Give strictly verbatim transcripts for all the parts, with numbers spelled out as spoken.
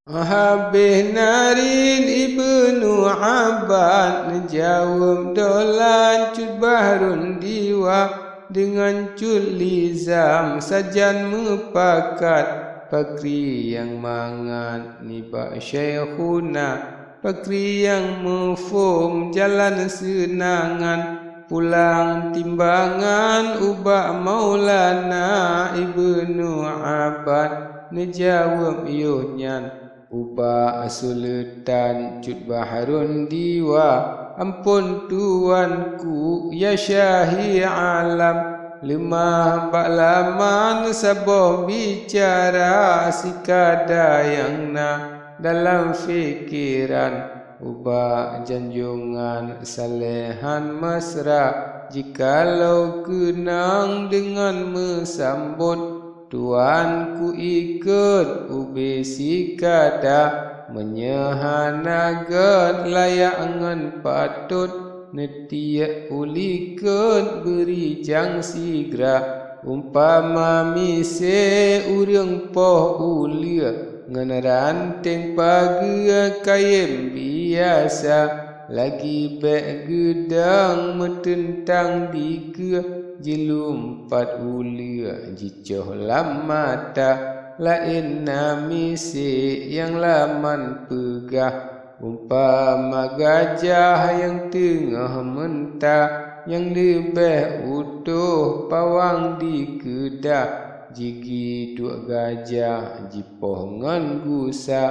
Habéh narit Ibnu Abbas neujaweueb dolan Cut Bahrun Diwa deungon Cut Lizam sajan meupakat, pakri nyang mangat nibak Syaikhuna, pakri nyang muphom jalan seunangan, pulang timbangan ubak Maulana. Ibnu Abbas neujaweueb yoh nyan ubak Sultan Cut Bahrun Diwa, "Amphon tuanku, ya Syahi Alam, leumah bak laman saboh bicara, sikada nyang na dalam pikeran ubak janjongan saleh han mesra. Jikalau keunong deungon meusambot, tuanku ikot ubé sikada, meunyoe hana gét layak ngon patot, neutiek u likot beurijang sigra. Umpama miseue ureuëng poh uleue ngon ranteng pageue kayém biasa, lagi bék geudong meuteuntang dikeue, jilumpat uleue jicoh lam mata. Laén na miseue nyang laman peugah, umpama gajah nyang teungoh meunta, nyang leubeh utoh pawang dikeudah. Jigi duek gajah jipoh ngon gusa,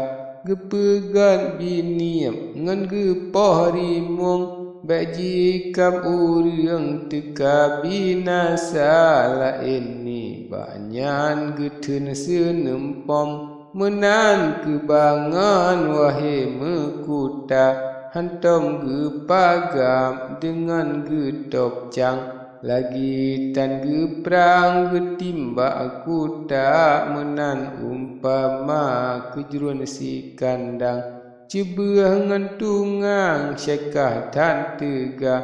geupeugét binieb ngon geupoh rimueng, bék jikab ureuëng teuka binasa. Laén nibak nyan geutheun seuneumpom, meunan keubangon wahé meukuta, hantom geupagam deungon geutôb cang, lagi tan geuprang geutimbak kuta. Meunan umpama keujruen sikandang, ceubeueh ngon tungang syekah that teuga,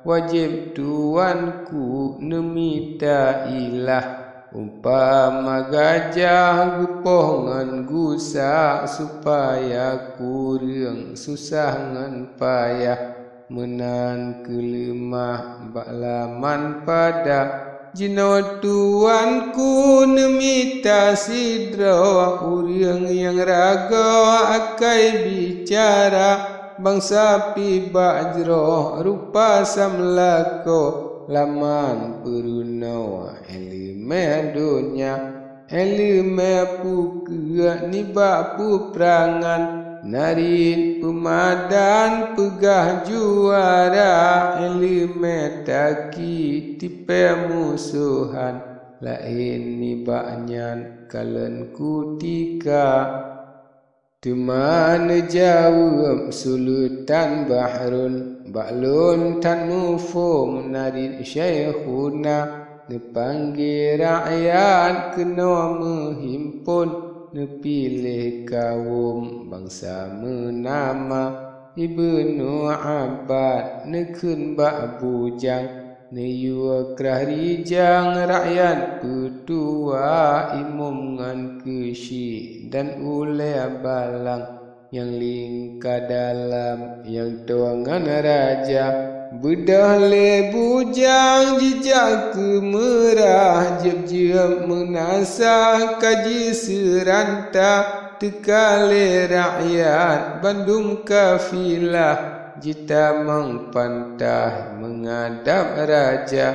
wajéb tuanku neumita ilah. Umpama gajah geupoh ngon gusa, supaya kureueng susah ngon payah, meunan keuleumah bak laman pada. Jinoe tuanku neumita sidroe ureuëng nyang ragoe akai bicara, bansa pih bak jroh rupa samlakoe, laman peurunoe iéleumé donya, iéleumé pukeue nibak peuprangan, narit peumadan peugah juara, iéleumé taki tipée musohan, laén nibak nyan kalon kutika. Teuma neujaweueb Sultan Bahrun, bak lôn that muphom narit Syaikhuna, neupanggé rakyat keunoe meuhimpon, neupiléh kawöm bansa meunama Ibnu Abbas, neukheun bak bujang, neuyue krah rijang rakyat peutuwa, imum ngon keusyik dan ulée balang nyang lingka dalam nyang toe ngon raja. Beudôh lé bujang jijak keu meurah, jeueb-jeueb meunasah ka jiseuranta, teuka lé rakyat bandum kafilah, jitamong pantoh meungadab raja.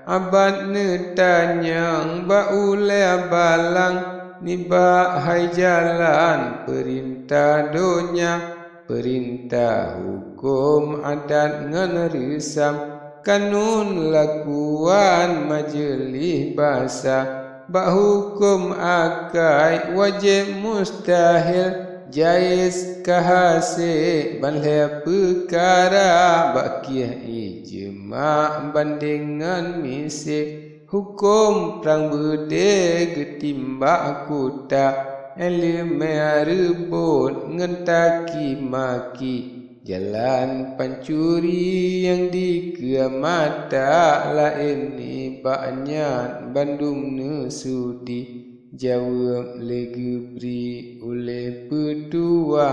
Abbas neutanyong bak ulée balang, nibak hai jalan peurintah donya, peurintah huköm adat ngon reusam, kanun lakuan majeulih basa, bak huköm akai wajéb mustahil, jaiz ka hase ban lhée peukara, bak kieh ijma bandeng ngon miseue. Huköm prang beudé geutimbak kuta, iéleumé reubot ngon taki maki, jalan pancuri nyang dikeue mata, laén nibak nyan bandum neusudi. Jaweueb lé geubri ulée peutu dua.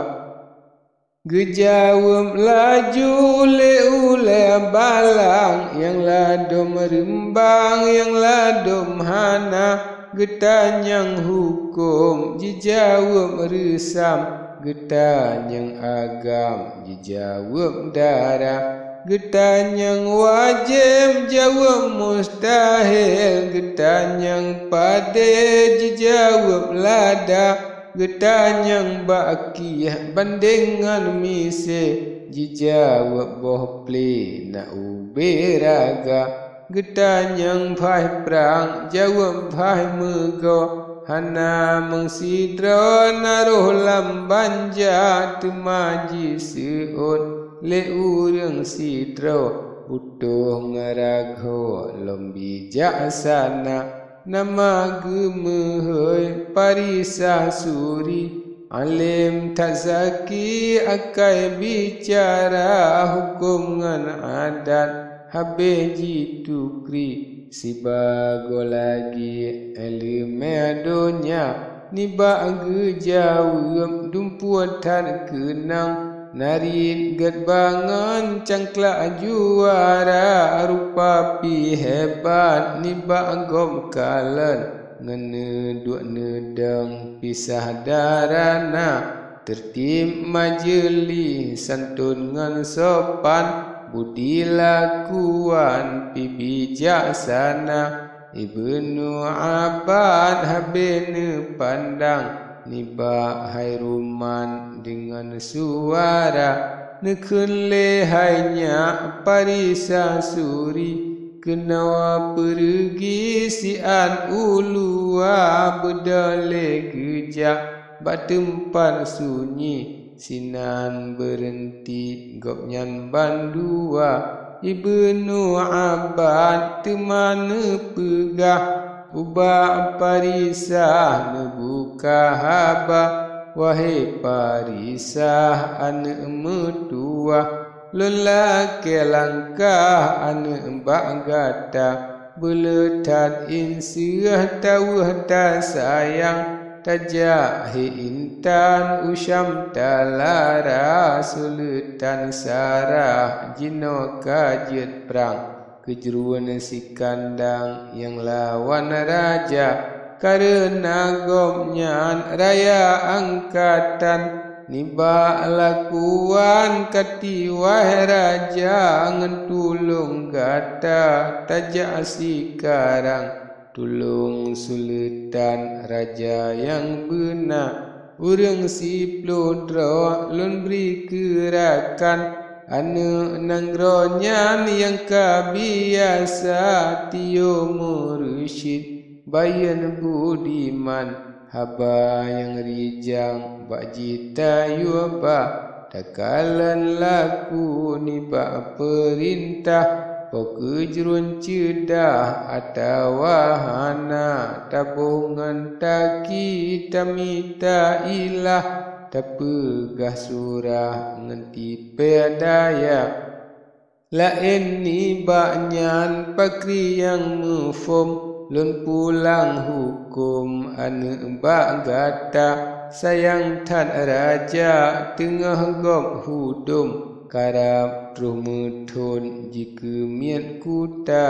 Geujaweueb laju lé ulée balang, nyang ladôm reumbang, nyang ladôm hana. Geutanyong hukôm, jijaweueb reusam. Geutanyong agam, jijaweueb dara. Geutanyong wajéb, jaweueb mustahil. Geutanyong padé, jijaweueb lada. Geutanyong bak kieh bandéng ngon misé, jijaweueb boh plé na ubé raga. Geutanyong phaih prang, jaweueb phaih meugoe. Hana meusidroe na rôh lam banja, teuma jiseuôt lé ureuëng sidroe. Putôh ngon ragoe lom bijaksana. Nama geumeuhôi Parisah Suri, além that zaki akai bicara, hukôm ngon adat habéh jitukri. Sibagoe lagée iéleumé donya, nibak geujaweueb dumpeue that keunong. Narit gét bangon cangklak juara, rupa pih hébat nibak gob kalon. Ngon neuduek neudong pisah dara na, teurtib majeulih santôn ngon sopan. Budi lakuan pih bijaksana, Ibnu Abbas habéh neupandang nibak hai ruman deungon suara. Neukheun lé hai nyak Parisah Suri, keunoe peureugi siat u luwa, beudôh lé geujak bak teumpat sunyi. Sinan beureunti gobnyan bandua. Ibnu Abbas teuma neupeugah ubak Parisah neubuka haba, "Wahé Parisah aneuëk meutuwah, lôn lakée langkah aneuëk bak gata. Beuleutat inseuh taweueh tasayang, tajak hé intan u Syam talara. Suleutan Sarah jinoe ka jeuet prang, keujruen sikandang nyang lawan raja. Kareuna gobnyan raya angkatan, nibak lakuan katiwah raja ngon tulông gata. Tajak sikarang tulông suleutan raja nyang beuna. Ureuëng siploh droe lôn bri keu rakan, aneuëk nanggroe nyan nyang ka biasa, Tio Mursyid Bayeuen Budiman. Haba nyang rijang bak jitayue ba, takalon laku nibak peurintah. Po keujruen ceudah atawa hana, taboh ngon taki tamita ilah, tapeugah surah ngon tipée daya. Laén nibak nyan pakri nyang muphom, lôn pulang hukôm aneuëk bak gata. Sayang that raja teungoh gob hudôm, karab troh meuthon jikeumiet kuta.